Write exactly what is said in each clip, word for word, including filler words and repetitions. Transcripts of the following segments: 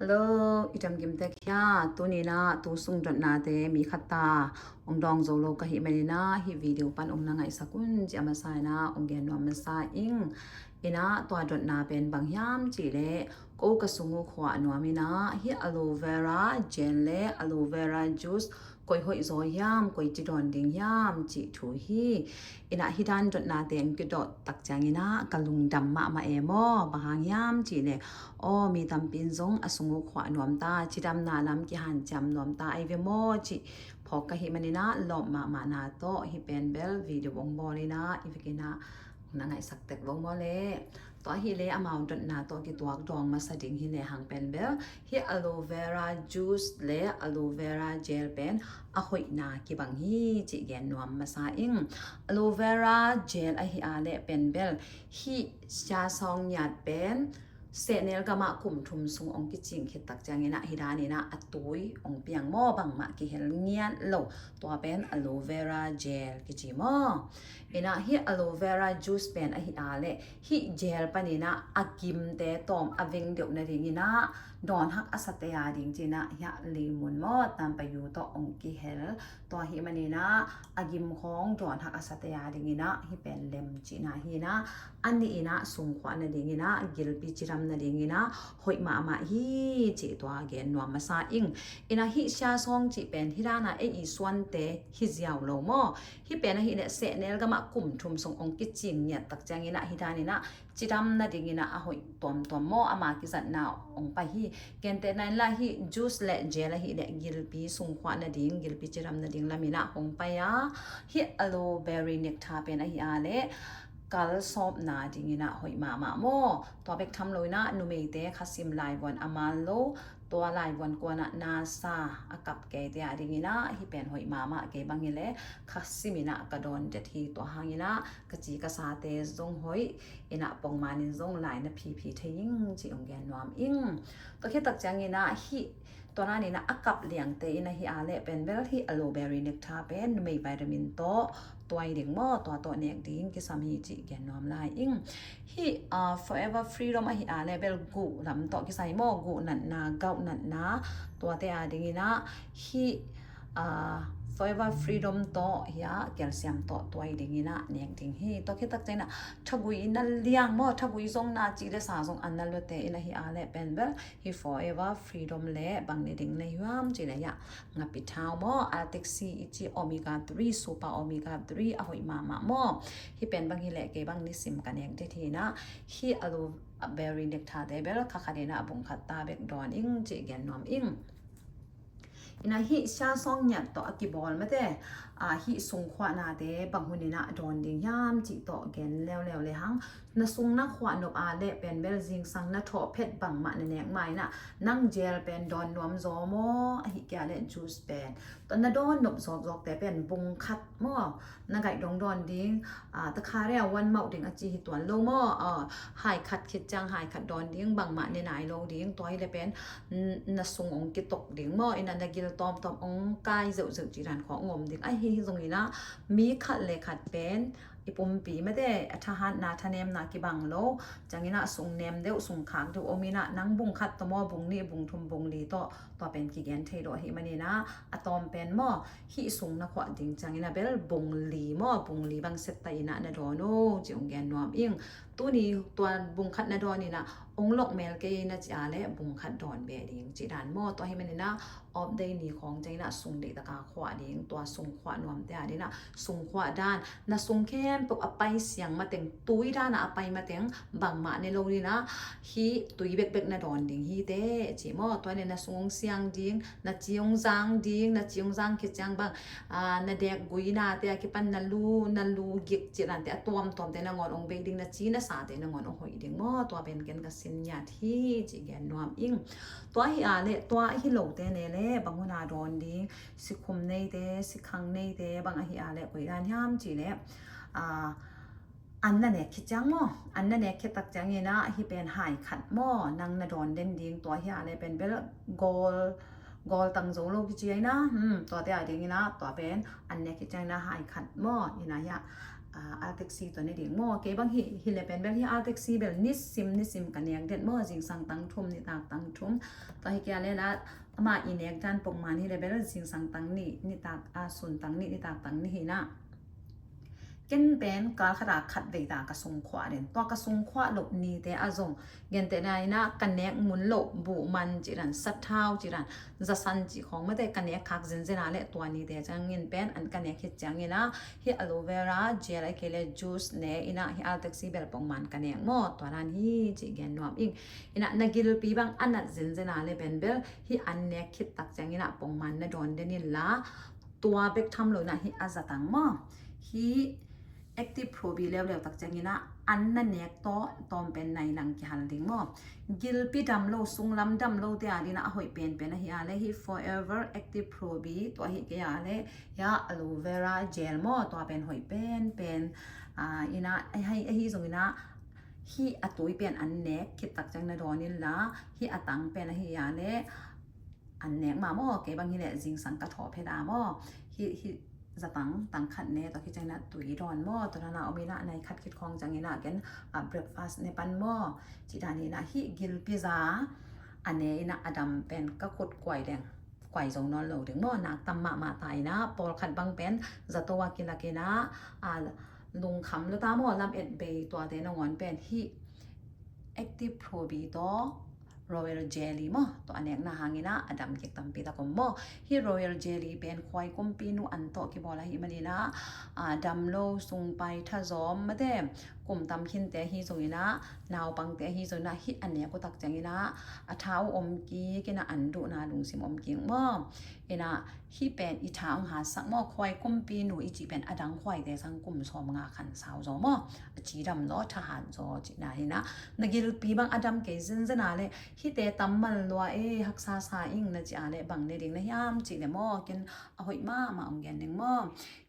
Hello, i dam kim tek hia? Tuni in ah tu sung dotnate mi khat ta ong dawng zo lo ka hih manin ah hih video pan ong na ngaihsak un ci a masa in ah ong gen nuam masa ing. In ah tua dotna pen bang hiam cih leh ko ka sung uh khuah nuam in ah hih aloe vera gel le aloe vera juice koi hoih zaw hiam, koi ci dawn ding hiam cih thu hi. In ah hih dan dotnate ong kidot tak ciangin ah ka lungdam mahmah e maw. Bang hang hiam cih leh aw, mi tampi in zong a sung uh khuah nuam ta, cidamna lam kihanciam nuam ta ahi ve maw cih phawk ka hih manin ah lawp mahmahna tawh hih pen bel video ong bawl in ah i vekin ah na ngaihsak tek vo maw le. Tua hi leh amau dotna tawh kituak dawng masa ding hi lehang pen bel hih aloe vera juice le aloe vera gel pen a hoihna kibang hi cih gen nuam masa ing. Aloe vera gel ahi a leh pen bel hih sia sawng ngiat pen sehnel gamah kum thum sung ong kicing khit tak ciangin ah hih dan in ah a tui ong piang maw, bangmah kihel ngiat lo. Tua pen aloe vera gel kici maw. In ah hih aloe vera juice pen ahi a leh hih gel panin ah a gimte tawm a veng deuh nadingin ah dawn hak a sate a ding ci-in ah hih lemon maw, tampayu tawh ong kihel. Tua hih manin ah a gim khawng dawn hak a sate a dingin ah hih pen lem cihna hi in ah a nih in ah sung khuah nadingin ah gilpi cidam nadingin ah hoih mahmah hi cih tua gen nuam masa ing. In ah hih sia sawng cih pen hih dan ah ei i suante hi ziau lo maw. Hih pen ahi leh sehnel gamah kum thum sung ong kicing ngiat tak ciangin ah hih dan in ah cidam nadingin ah a hoih tuamtuam maw, ama kizatna ong pai hi. Gentehna in lah hih juice le gel ahi leh gilpi sung khuah nading, gilpi cidam nading lamin ah hong pai a, hih aloe berry nectar pen ahi a leh kal sawpna dingin ah hoih mahmah maw. Tua bek tham lo in ah numeite khasim laivuan a man lo, tua laivuan kuan ah nasa a kap keite a dingin ah hih pen hoih mahmah, kei bang hi leh khasim in ah ka dawn det hi. Tua hangin ah ka ci ka sate zong hoih in ah pongman in zong lai na phipi thei ing ci ong gen nuam ing. Tua khit tak ciangin ah hih tua dan in ah a kap liangte in ahi a leh pen bel hih aloe berry nectar pen numei vitamin tawh tuai ding maw, tua tawh nek ding kisam hi cih gen nuam lai ing. Hih ah Forever Freedom ahi a leh bel guh lam tawh kisai maw, guh natna, gauh natna, tuate a dingin ah hih ah Forever Freedom tawh hih ah calcium tawh tuai dingin ah nek ding hi. Tua khit tak ciangin ah thagui in na liang maw, thagui zong na ci le sa zong a na lua te in ahi a leh pen bel hih Forever Freedom le bang ne ding na hiam cih leh hih ah ngapi thau maw, Arctic Sea i ci omega three, super omega three a hoih mahmah maw. Hih pen bang hi leh kei bang nisim ka nek det hi in ah hih aloe berry nectar te bel kha khat in ah bung khat ta bek dawn ing cih gen nuam ing. In ah hih sia sawng ngiat tawh a kibawl mate, ah, hih sung khuahnate bang hun in ah dawn ding hiam cih tawh gen leuleu lehang, na sung na khuah nop a leh pen bel zingsang na thawh phet bangmah na nek ma in ah nang gel pen dawn nuam zaw maw, ahi kei a leh juice pen tawh na dawn nop zawkzawkte pen bung khat maw, na gaih dong dawn ding, ah, takha rea one mauh ding a ci hi tuan lo maw, ah, hai khat khit ciang hai khat dawn ding, bangmah ne nai lo ding, tua hi leh pen n-, na sung ong kitok ding maw, in ah na gil tawmtawm ong kai zeuhzeuh cih dan khawng ong om ding. Ahi hi zongin ah mi khat le khat pen i pumpi mate, a thahatna thanemna kibang lo ciangin ah sung nem deuh, sung khak deuh om in ah nang bung khat tawh maw, bung nih, bung thum, bung li tawh, tua pen kigen thei lo ahih manin ah a tawm pen maw, hih sung na khuah ding ciangin ah bel bung li maw, bung li bang set ta in ah na dawn o ci ong gen nuam ing. Tuni tua bung khat na dawn in ah ong lok mel kei na ci a leh bung khat dawn beh ding cih dan maw. Tua ahih manin ah off day ni khawng ciangin ah sung deih taka khuah ding, tua sung khuah nuamte a dingin ah sung khuah dan, na sung khempeuh a pai siang mateng, tui dan ah a pai mateng bangmah ne lo dingin ah hih tui bekbek na dawn ding hi teh ci maw. Tua leh na sung ong siang ding, na ci ong zang ding, na ci ong zang khit ciang bang, ah, na dek guinate a kipan na lu, na lu gik cih dante a tuamtuamte nangawn ong bei ding, na ci na sate nangawn ong hoih ding maw. Tua pen ken ka sin ngiat hi ci gen nuam ing. Tua hi a leh tua hi lote ne leh bang hun a dawn ding, sikhum neite, sikhang neite bang ahi a leh koi dan hiam cih leh, ah, an na nek khit ciang maw, an na nek khit tak ciangin ah hih pen hai khat maw, nang na dawn den ding, tua hi a leh pen bel gawl, gawl tang zo lo kici a in ah, hmm, tuate a dingin ah tua pen an nek khit ciangin ah hai khat maw, in ah hih ah Altex C tua ne ding maw. Kei bang hi, hi le pen bel hi Altex C bel nisim nisim ka nek den maw, zingsang tang thum, nitak tang thum. Tua hi kei a le la ama i nek dan pongman hi le bel zingsang tang nih, nitak a sun tang nih, nitak tang nih hi na. Ken pen kal khat a khat vei ta ka sungkhuah den. Tua ka sungkhuah loh nite a zong gentehna ina ka nek mun loh buh man ci dan, sathau ci dan, zasan ci khong mate ka nek khak zenzen a le tua nite ciangin pen an ka nek khit ciangin a hi aloe vera gel a kei le juice ne ina hi Altex C bel pongman ka nek maw, tua dan hi ci gen nuam ing. Ina na gilpi bang a nat zenzen a le pen bel hi an nek khit tak ciangin a pongman na dawn den in la, tua bek tham lo ina hi a zatang maw, hi Active Pro B leuleu tak ciangin a an na nek tawh tawm pen nai lang kihal ding maw. Gilpi dam lo, sunglam dam lo te a dina a hoih penpen ahi a le hi Forever Active Pro B tua hi kei a le hi a aloe vera gel maw, tua pen hoih penpen. Ina ahi zong ina hi a tui pen an nek khit tak ciang na dawn in la, hi a tang pen ahi a le an nek ma maw, kei bang hi le zingsang ka thawh phet a maw. Hi, hi zatang tang khat ne, tua khit ciang ina tui dawn maw, tua na na om ina nai khat khit khong ciang ina ken a breakfast ne pan maw. Ci dan ina hi gilpi za a ne ina a dam pen ka khut kuai deng, kuai zo nawn lo ding maw, nak tam mahmah ta ina pawlkhat bang pen zato a kilak ina a lungkham lo ta maw, lam et bei tuate nangawn pen hi Active Pro B tawh Royal Jelly maw, tua a nekna hangin a a dam kik tampi tak om maw. Hi Royal Jelly pen khuai kumpi nu an tawh kibawl ahi manin a dam lo, sungpai thazawm mate, kum tam khinte ahi zongin a, naupangte ahi zongin a hi a nek uh tak ciangin a a tha uh om kik ina an duhna lungsim om kik maw. Ina hi pen i tha ong hasak maw, khuai kumpi nu i cih pen a dang khuaite sang kum sawm nga khan sau zaw maw, a ci dam zaw, thahat zaw cihna hi na. Na gilpi bang a dam kei zenzen a le hite tam mal lua e, haksa sa ing na ci a le bang ne ding na hiam cih le maw, ken a hoih mahmah ong gen ding maw.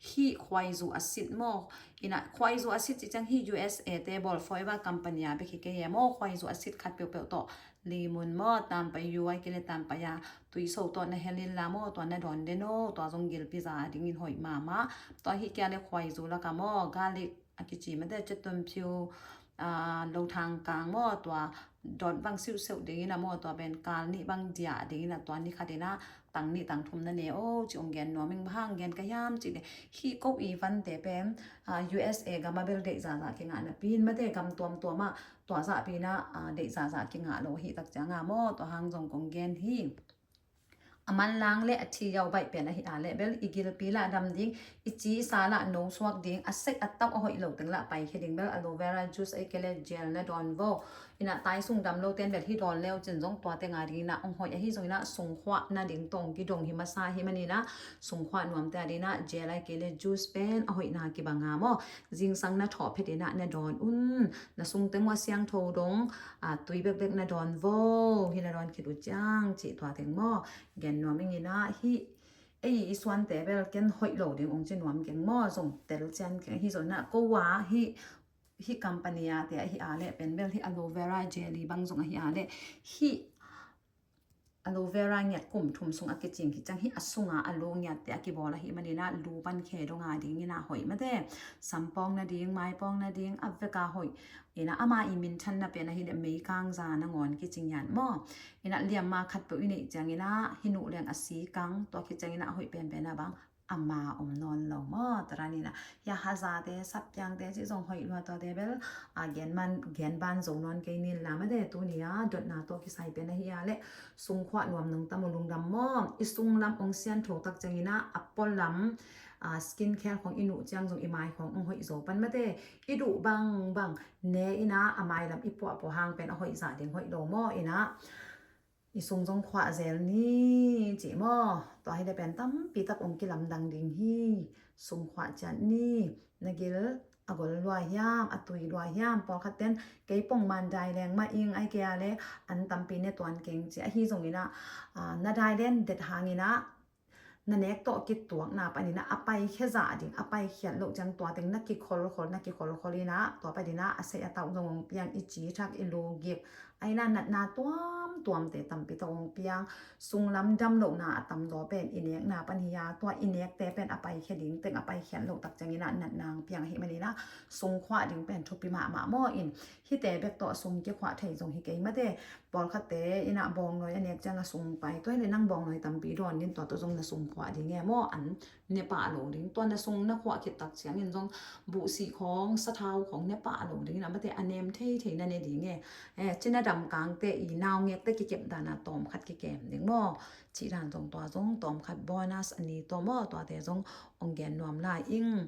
Hi khuaizu a sit maw. Ina khuaizu a sit cih ciang hi U S A te bawl Forever company a bek hi kei e maw, khuaizu a sit khat peuhpeuh tawh limun maw, tampai yu ai kei le tampai a tui so tawh na hel in la maw, tua na dawn den aw, tua zong gilpi za a dingin hoih mahmah. Tua hi kei a le khuaizu laka maw, garlic a kici mate, cetum phiu, lo thang kang maw, tua dawt bang siuhseuh dingin a maw, tua pen kal nih bang diah dingin a tua ni khat ina tang nih tang thum na ne aw ci ong gen nuam ing. Bang hang gen ka hiam cih le hi ko i vante pen U S A gam a bel deih zahzah kingah napi in mate, gam tuamtuam ah tua zahpi ina deih zahzah kingah lo hi tak ciang a maw, tua hang zong kong gen hi. A manlang le a thi yau baih pen ahi a le bel i gilpi lah dam ding, i ci i sa lah no suak ding, a sek a tauh a hoih lo teng lah paikhia ding bel aloe vera juice ai kei le gel na dawn vo. Ina tai sung dam lo ten bel hi dawn leu cin zong tua teng a ding ina ong hoih ahi zong ina sungkhuah na ding tawh ong kidong hi masa hi man ina sungkhuah nuamte a ding ina gel ai kei le juice pen a hoihna kibang a maw. Zingsang na thawh phet ina na dawn un, na sung teng uh a siangtho dong tui bekbek na dawn vo, hi na dawn khit uh ciang cih tua teng maw. Gen nuam ing ina hi ei i suante bel ken hoih lo ding ong ci nuam keng maw, zong tel cian keng hi zong na ko a hi, hi company a te ahi a le pen bel hi aloe vera jelly bang zong ahi a le hi aloe vera ngiat kum thum sung a kicing hi ciang hi a sunga a lu ngiat te a kibawl ahi man ina lu pan khe dong a ding ina hoih mate, sampawng na ding, maipawng na ding a veka hoih. Ina ama i minthanna pen ahi le meikang za nangawn kicing yan maw. Ina liamma khat peuh i neih ciang ina hi nuh leng a si kang, tua khit ciang ina a hoih penpen a bang ama om nawn lo maw. Tua dan ina hi a hazate, sappiangte cih zong hoih lua, tuate bel a gen ban, gen ban zo nawn kei nin la mate, tuni a dotna tawh kisai pen ahi a le sungkhuah nuam nong tam uh lungdam maw. I sunglam ong siantho tak ciang ina a pualam skin care khong i nuh ciang zong i mai khong ong hoih zo pan mate. I duh bangbang ne ina a mailam i puahpuah hang pen a hoih zah ding hoih lo maw. Ina i sung zong khuah zel ni cih maw. Tua hi le pen tampi tak ong kilamdang ding hi. Sung khuah ciat ni, na gil a gol lua hiam, a tui lua hiam, pawlkhat ten kei pongman dai leng mah ing ai kei a le an tampi ne tuan keng ci ahi zong ina na dai len det hang ina na nek tawh kituakna pan ina a paikhia zah ding, a paikhiat loh ciang tua teng na kikholkhol, na kikholkhol ina tua pan ina a sei a tauh zong ong piang, i ci thak, i lu gik, a ina natna tuam tuamte tampi tawh hong piang. Sunglam dam lohna a tamzaw pen i nekna pan hi a, tua i nekte pen a paikhia ding teng a paikhiat loh tak ciangin ah natna hong piang ahih manin ah sungkhuah ding pen thupi mahmah maw. In hihte bek tawh sung kikhuah thei zong hi kei mate. Pawlkhatte in ah bawngnawi a nek ciang a sung pai, tua hi leh nang bawngnawi tampi dawn ding, tua tawh zong na sungkhuah ding e maw. An ne pah lo ding. Tua na sung na khuah khit tak ciangin zong buhsih khawng, sathau khawng ne pah lo ding in ah mate, a nem theithei na ne ding e. Eh, cina damkangte i naungekte kikep dan a tawmkhat kikem ding maw. Cih dan zong, tua zong tawmkhat bonus a ni tua maw, tuate zong hong gen nuam lai ing.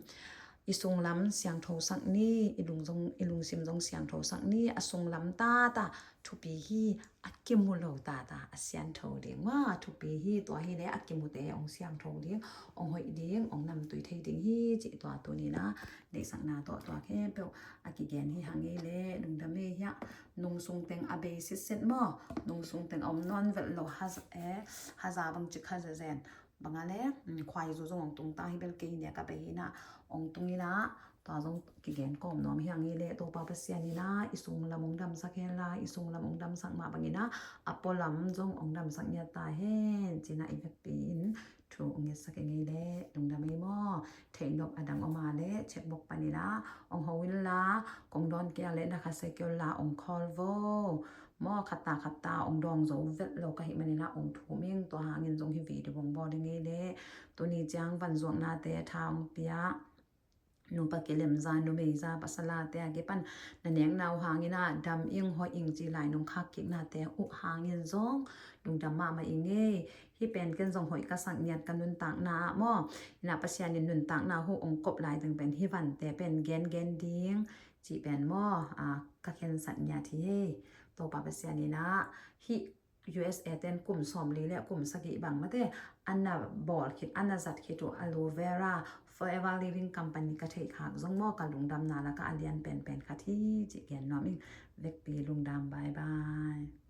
I sunglam siangthosak ni, i lung zong, i lungsim zong siangthosak ni. A sunglam tata thupi hi, a kimu lo tata a siangtho ding maw. Thupi hi, tua hi leh a kimute hong siangtho ding, hong hoih ding, hong namtui thei ding hi cih tua tuni in ah deihsakna tawh tua khempeuh a kigen hi hang ei leh. Lungdam ei. Hiah nungsung teng a bei sitset maw. Nungsung teng a om nawn velh lo, haza, eh, haza bangci kha zenzen. Bang a leh, mm, khuaizu zong hong tung ta hi, bel kei hi nek a bei hi in ah hong tung in ah, tua zong kigen kawm nuam hi hang ei leh. Topa Pasian in ah i sunglam hong damsak hen la, i sunglam hong damsak mah bangin ah a pualam zong hong damsak ngiat ta hen ci-in ah i vekpi in thu hong ngetsak ing ei leh. Lungdam ei maw. Theih nop a dang om a leh checkbox panin ah hong ho in la, kong dawn kei a leh na khasia kei un la, hong call vo maw. Khatta khatta hong dawng zo velh lo ka hih manin ah hong thum ing. Tua hangin zong hih video hong bawl ing ei leh. Tuni ciang vanzuaknate tha hong pia, nupa kilemza, numeiza, pasalate a kipan na nekna uh hangin ah dam ing, hoih ing ci lai nungkhak kiknate uh hangin zong lungdam mahmah ing ei. Hih pen ken zong hoih ka sak ngiat ka nuntakna ah maw. In ah Pasian in nuntakna uh hong kop lai teng pen hih vante pen gengen ding cih pen maw, a, ka khensat ngiat hi ei. Topa Pasian in ah hih U S A ten kum sawmli leh kum sagih bang mate a na bawl khit, a na zat khit uh aloe vera, Forever Living Company ka theih khak zong maw, ka lungdamna lakah a lian penpen khat hi cih gen nuam ing. Vekpi lungdam, bye bye.